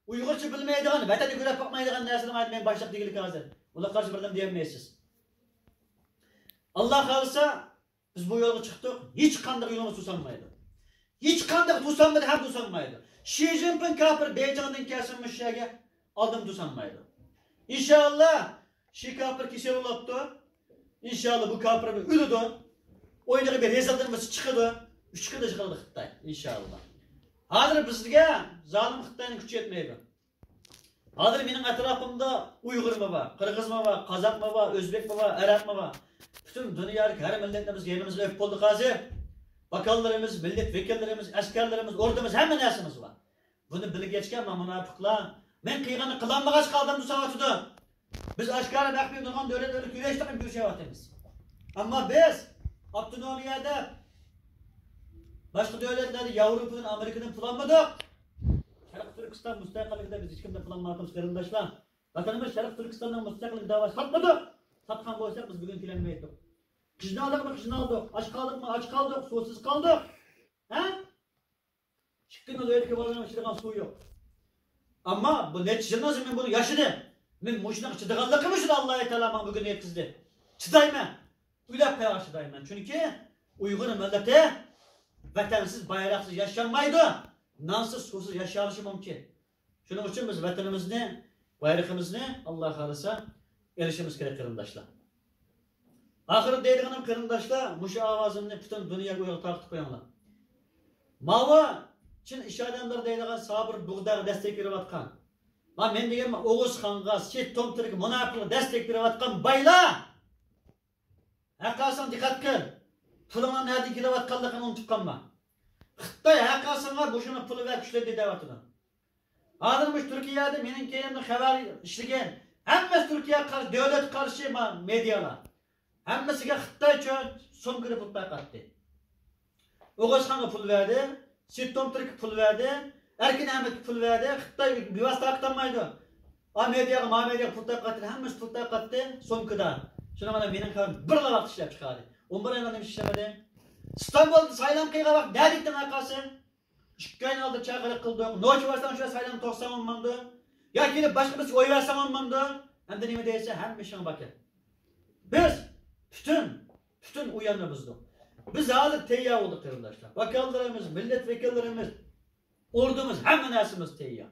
ئۇيغۇرچە بىلمەيدىغان، ۋەتەندە كۆرۈپ باقمايدىغان نەرسىنى مەن باشلىق دېگىلى ھازىر. ئۇلارغا قارشى بىر نېمە دېيەلمەيسىز. ئاللا خالىسا، بىز بۇ يولغا چىقتۇق. ھېچقانداق يولىمىز توسالمايدۇ. ھېچقانداق توسالمىدى ھەم توسالمايدۇ. شى جىنپىڭ كاپىر بېيجىڭدىن كەلسۇن مۇشۇ يەرگە، ئالدىم توسالمايدۇ. ئىنشاللا، شى كاپىر كېسەل بولۇپتۇ. ئىنشاللا بۇ كاپىر بىر ئۆلىدۇ. ئوينىغا بىر رەزىلدىن بىرسى چىقىدۇ. ئۈچ كۈندە يىقىلىدۇ خىتاي. ئىنشاللا. ھازىر بىزگە زالىم خىتاينىڭ كۈچى يەتمەيدۇ. ھازىر مېنىڭ ئەتراپىمدا ئۇيغۇرمۇ بار، قىرغىزمۇ بار، قازاقمۇ بار، ئۆزبېكمۇ بار، ئەرەبمۇ بار. پۈتۈن دۇنيادىكى ھەر مىللەتنى بىز يېنىمىزغا ئېلىپ بولدۇق ھازىر. باكانلىرىمىز، مىللەت ۋەكىللىرىمىز، ئەسكەرلىرىمىز، ئوردىمىز، ھەممە نەرسىمىز بار. بۇنى بىلگەچكە، ما مۇناپىقلار، مەن قىلغاننى قىلالمىغاچ قالدىم دېسەۋاتىدۇ. بىز ئاشكارا مەخپىي نۇرغۇن دۆلەتلەرگە كۈرەشتۇق، كۈرىشەۋاتىمىز. ئەمما بىز ئاپتونومىيە دەپ، باشقا دۆلەتلەردە ياۋروپادىن، ئامېرىكىدىن پۇل ئالمىدۇق. شەرقىي تۈركىستان مۇستەقىللىقىدا بىز ھېچكىمدىن پۇل ئالمايۋاتىمىز، قېرىنداشلار. ۋەتىنىمىز شەرقىي تۈركىستاننىڭ مۇستەقىللىك دەۋاسىنى ساتمىدۇق. ساتقان بولساق، بىز بۈگۈن كېلەلمەيتتۇق. قىجنالدۇقمۇ قىجنالدۇق، ئاچ قالدۇقمۇ ئاچ قالدۇق، سۇسىز قالدۇق. ھە؟ ئىككى كۈندىن ئۆيدىكى بالىنىڭ ئىچىدىغان سۇ يوق. ئەمما بۇ نەچچە يىلدىن زىيان مەن بۇنى ياشىدىم. مەن مۇشۇنىڭغا چىدىغانلىقىم ئۈچۈن ئاللا تائالا ماڭا بۈگۈن يەتكۈزدى. چىدايمەن. ئۆلۈپ قېلىشقا چىدايمەن. چۈنكى ئۇيغۇر مىللىتى ۋەتەنسىز، بايراقسىز ياشىيالمايدۇ. نانسىز، سۇسىز ياشىيالىشى مۇمكىن. شۇنىڭ ئۈچۈن بىز ۋەتىنىمىزنى، بايرىقىمىزنى، ئاللا خالىسا، ئېلىشىمىز كېرەك، قېرىنداشلار. ئاخىرى دەيدىغىنىم، قېرىنداشلار، مۇشۇ ئاۋازىمنى پۈتۈن دۇنياغا ئۇيغا تارقىتىپ قويۇڭلار. ماۋۇ چىن ئىش ئادەملىرى دەيدىغان سابىر بۇغداغا دەستەك بېرىۋاتقان، ما مەن دېگەن ئوغۇزخانغا، سېيىت تومتىرىگە، مۇناپىقلارغا دەستەك بېرىۋاتقان بايلار! ھەققاسىڭ دىققەت قىل. پۇلۇڭنىڭ نەدىن كېلىۋاتقانلىقىنى ئۇنتۇپ قالما. خىتاي ھەققاسىڭغا مۇشۇنى پۇل بەر، كۈچلەندۈر دەۋاتىدۇ. ھازىر مۇشۇ تۈركىيەدە مېنىڭ كەينىمدە خەۋەر ئىشلىگەن ھەممىسى تۈركىيەگە قارشى، دۆلەتكە قارشى ما-، مېدىيالار. ھەممىسىگە خىتاي چۆ-، سومكىدا پۇل تارقاتتى. ئوغۇزخانغا پۇل بەردى، سېيىت تومتىرىگە پۇل بەردى، ئەركىن ئەمەتكە پۇل بەردى. خىتاي بىۋاسىتە تارقىتالمايدۇ. ئا مېدىياغا، ما مېدىياغا پۇل تارقاتتى، ھەممىسى پۇل تارقاتتى سومكىدا. شۇنىڭ بىلەن مېنىڭ خەۋىرىم بىرلا ۋاقىت ئىشلەپ چىقاردى. ئون بىر ئاينىڭ نېمە ئىشلىمىدى؟ ئىستانبۇلدا سايلام قىلغان ۋاقىت نەدە ئىدىڭ ھەققاسى؟ ئىككى ئاينىڭ ئالدىدا چاقىرىق قىلدۇق. نوچى بارساڭ شۇ سايلام توختىساڭ بولمامدۇ؟ ياكى باشقا بىرسىگە ئوي بەرسەڭ بولمامدۇ؟ ئەمدى نېمە دەيسەن؟ ھەممە ئىشىڭ بار. بىز پۈتۈن، پۈتۈن ئۇياننى بۇزدۇق. بىز ھازىر تەييار بولدۇق، قېرىنداشلار. ۋاكاللىرىمىز، مىللەت ۋەكىللىرىمىز، ئوردىمىز، ھەممە نەرسىمىز تەييار.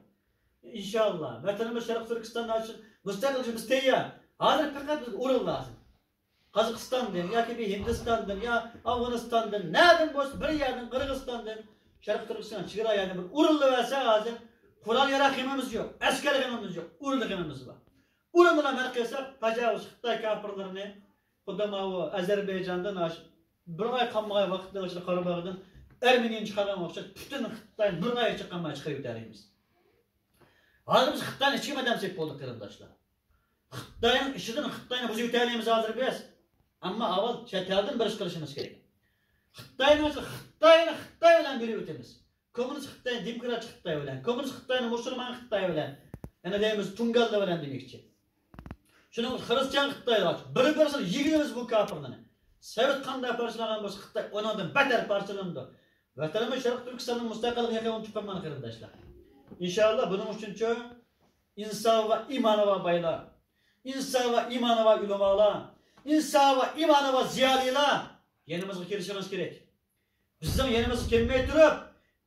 ئىنشاللا، ۋەتىنىمىز شەرقىي تۈركىستان ئۈچۈن مۇستەقىل بىز تەييار. ھازىر پەقەت بىز ئورۇن لازىم. قازاقىستاندىن ياكى بىر ھىندىستاندىن يا ئافغانىستاندىن نەدىن بولسا، بىر يەردىن، قىرغىزىستاندىن، شەرقىي تۈركىستان چېگرا يەردىن بىر ئورۇنلىۋەرسە، ھازىر قورال ياراق غېمىمىز يوق، ئەسكەر غېمىمىز يوق، ئورۇن غېمىمىز بار. ئورۇن بىلەن ھەل قىلساق، تاجاۋۇز خىتاي كاپىرلىرىنى، خۇددى ماۋۇ ئەزەربەيجاندىن ئاش-، بىر ئاي قالمىغان ۋاقىتنىڭ ئىچىدە قاراباغدىن ئەرمېنىيىنى چىقارغان ئوخشاش، پۈتۈن خىتاينى بىر ئايغىچە قالماي چىقىرىۋېتەلەيمىز. ھازىر بىز خىتاينى ئىچكى مەدەم سېلىپ بولدۇق، قېرىنداشلار. خىتاينىڭ ئىچىدىن خىتاينى بۇزۇۋېتەلەيمىز ھازىر بىز. ئەمما ئاۋۋال چەت ئەلدىن بىر ئىش قىلىشىمىز كېرەك. خىتاينىڭ ئىچىدە خىتاينى خىتاي بىلەن بۆلۈۋېتىمىز. كوممۇنىست خىتاي، دېموكراتچى خىتاي بىلەن، كوممۇنىست خىتاينى مۇسۇلمان خىتاي بىلەن، يەنە دەيمىز، تۇڭگانلار بىلەن دېمەكچى. شۇنىڭ خىرىستىيان خىتايلار بىر-بىرسىنى يېگىلىمىز بۇ كاپىرلارنى. سوۋېت قانداق پارچىلانغان بولسا، خىتاي ئۇنىڭدىن بەتەر پارچىلىنىدۇ. ۋەتىنىمىز شەرقىي تۈركىستاننىڭ مۇستەقىللىقىنى يېقىن ئۇنتۇپ قالماڭ، قېرىنداشلار. ئىنشاللا، بۇنىڭ ئۈچۈنچۇ ئىنسابى بار، ئىمانى بار بايلار، ئىنسابى بار، ئىمانى بار ئۆلىمالار، ئىنسابى بار، ئىمانى بار زىيالىيلار يېنىمىزغا كېلىشىڭىز كېرەك. بىزنىڭ يېنىمىزغا كەلمەي تۇرۇپ،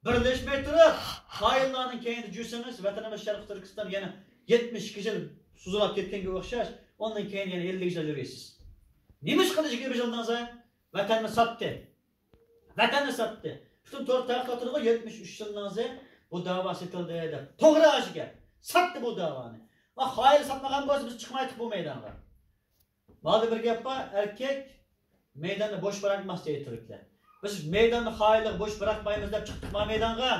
بىرلەشمەي تۇرۇپ، خائىنلارنىڭ كەينىدە يۈرسىڭىز، ۋەتىنىمىز شەرقىي تۈركىستان يەنە يەتمىش ئىككى يىل سوزۇلۇپ كەتكەنگە ئوخشاش، ئۇنىڭ كەينىدە يەنە ئەللىك يىل يۈرىسىز. نېمە ئىش قىلىش كېرەك بىز ئالدىڭىزدا؟ ۋەتەننى ساتتى. ۋەتەننى ساتتى. پۈتۈن تور تارقىتىۋاتىدىغۇ، يەتمىش ئۈچ يىلنىڭ ئىزى بۇ داۋا سېتىلدى دەپ. توغرا ئاشۇ گەپ. ساتتى بۇ داۋانى. ما خائىن ساتمىغان بولسا، بىز چىقمايتتۇق بۇ مەيدانغا. ماۋۇدا بىر گەپ بار، ئەركەك مەيداننى بوش بىراقماس دەيدۇ تۈركلەر. بىز مەيداننى خائىنلىققا بوش بىراقمايمىز دەپ چىقتۇق ما مەيدانغا.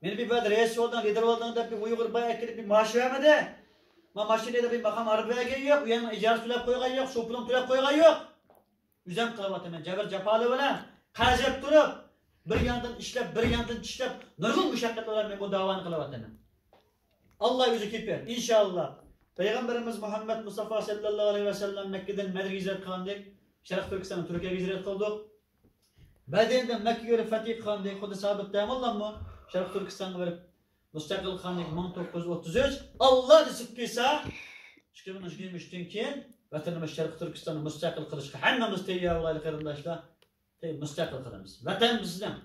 مېنى بىر بەدە رەئىس بولدۇڭ، لىدېر بولدۇڭ دەپ بىر ئۇيغۇر باي ئەكىرىپ بىر مائاش بەرمىدى. ما ماشىنا دەپ بىر ماقام ئاربا بەرگەن يوق، ئۇ يەرنىڭ ئىجارىسى تۆلەپ قويغان يوق، سۇ پۇلۇم تۆلەپ قويغان يوق. ئۆزۈم قىلىۋاتىمەن، جەبىر جاپالار بىلەن قەرز يەپ تۇرۇپ، بىر ياندىن ئىشلەپ، بىر ياندىن چىشلەپ، نۇرغۇن مۇشەققەتلەر بىلەن مەن بۇ داۋانى قىلىۋاتىمەن. ئاللا ئۆزى كېپىل، ئىنشائاللا. پەيغەمبىرىمىز مۇھەممەد مۇستافا سەللەللاھۇ ئەلەيھى ۋەسەللەم مەككىدىن مەدىنىگە ھىجرەت قىلغاندەك، شەرقىي تۈركىستاندىن تۈركىيەگە ھىجرەت قىلدۇق. مەدىنىدىن مەككىگە بېرىپ فەتھى قىلغاندەك، خۇددى سابىت دەموللاممۇ شەرقىي تۈركىستانغا بېرىپ مۇستەقىل قىلغاندەك، مىڭ توققۇز يۈز ئوتتۇز ئۈچ، ئاللا نېسىپ قىلسا، ئىككى مىڭ يىگىرمە ئۈچتىن كېيىن ۋەتىنىمىز شەرقىي تۈركىستاننى مۇستەقىل قىلىشقا ھەممىمىز تەييار بولايلى، قېرىنداشلار. تەي-، مۇستەقىل قىلىمىز. ۋەتەن بىزنىڭ.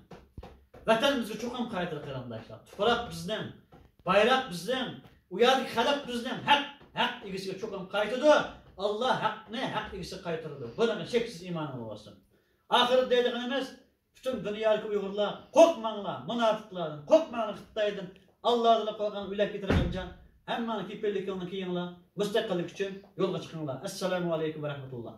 ۋەتەن بىزگە چوقۇم قايتىدۇ، قېرىنداشلار. تۇپراق بىزنىڭ. بايراق بىزنىڭ. ئۇ يەردىكى خەلق بىزنىڭ. ھەق، ھەق ئىگىسىگە چوقۇم قايتىدۇ. ئاللا ھەقنى ھەق ئىگىسىگە قايتۇرىدۇ. بۇنىڭغا شەكسىز ئىمانىڭلار بولسۇن. ئاخىرىدا دەيدىغىنىمىز، پۈتۈن دۇنيادىكى ئۇيغۇرلار، قورقماڭلار مۇناپىقلاردىن، قورقماڭلار خىتايدىن، ئاللادىنلا قورقۇڭلار، ئۆلۈپ كېتىدىغان جان. ھەممىڭلار كېپىللىكىڭلارنى كىيىڭلار، مۇستەقىللىك ئۈچۈن يولغا چىقىڭلار. ئەسسالامۇ ئەلەيكۇم ۋە رەھمەتۇللا.